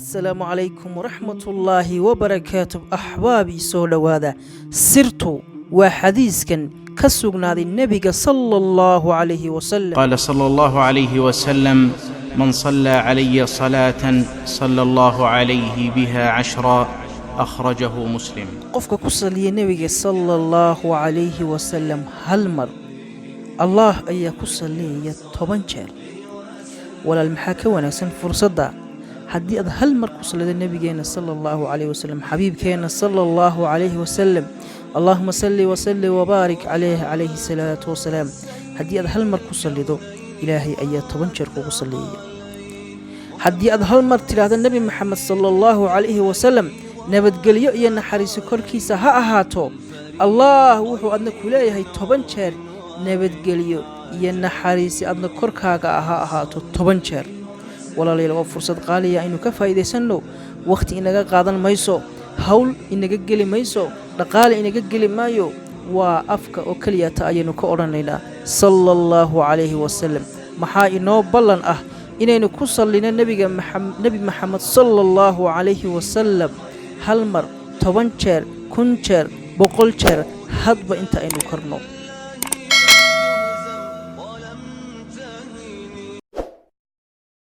Assalaamu calaykum waraxmatullaahi wabarakaatu. Axbaabii, soo dhowaada. Sirtu waa xadiiskan ka sugnaaday Nebiga sala Allahu calayhi wasalam. قال صلى الله عليه وسلم: من صلى علي صلاه صلى الله عليه بها عشرا. اخرجه مسلم. Qofka ku saliya Nebiga sala Allahu calayhi wasalam hal mar, Allah ayaa ku saliyaya 10 jeer. Walaal, maxaa ka wanaagsan fursadda? Haddii aad hal mar ku salido Nebigeenna sala Allahu calayhi wasalam, xabiibkeenna sala Allahu calayhi wasalam, allahuma salli wasalli wabaarik calayh, calayhi salaatu wasalaam, haddii aad hal mar ku salido, Ilaahay ayaa 10 jeer kugu saliyaya. Haddii aad hal mar tidhaahdo "Nebi Maxamed sala Allahu calayhi wasalam nabadgelyo iyo naxariiso korkiisa ha ahaato", Allah wuxuu adna ku leeyahay 10 jeer nabadgelyo iyo naxariisi adna korkaaga ha ahaato 10 jeer. Walaalayaal, waa fursad qaaliya, aynu ka faa'iidaysanno. Wakhti inaga qaadan mayso, hawl inaga geli mayso, dhaqaale inaga geli maayo. Waa afka oo keliyata ayaynu ka odhanaynaa sala Allahu calayhi wasalam. Maxaa inoo ballan ah? Inaynu ku sallino nebiga, Nebi Maxamed sala Allahu calayhi wasalam, hal mar 10 jeer, 1000 jeer, 100 jeer, hadba inta aynu karno.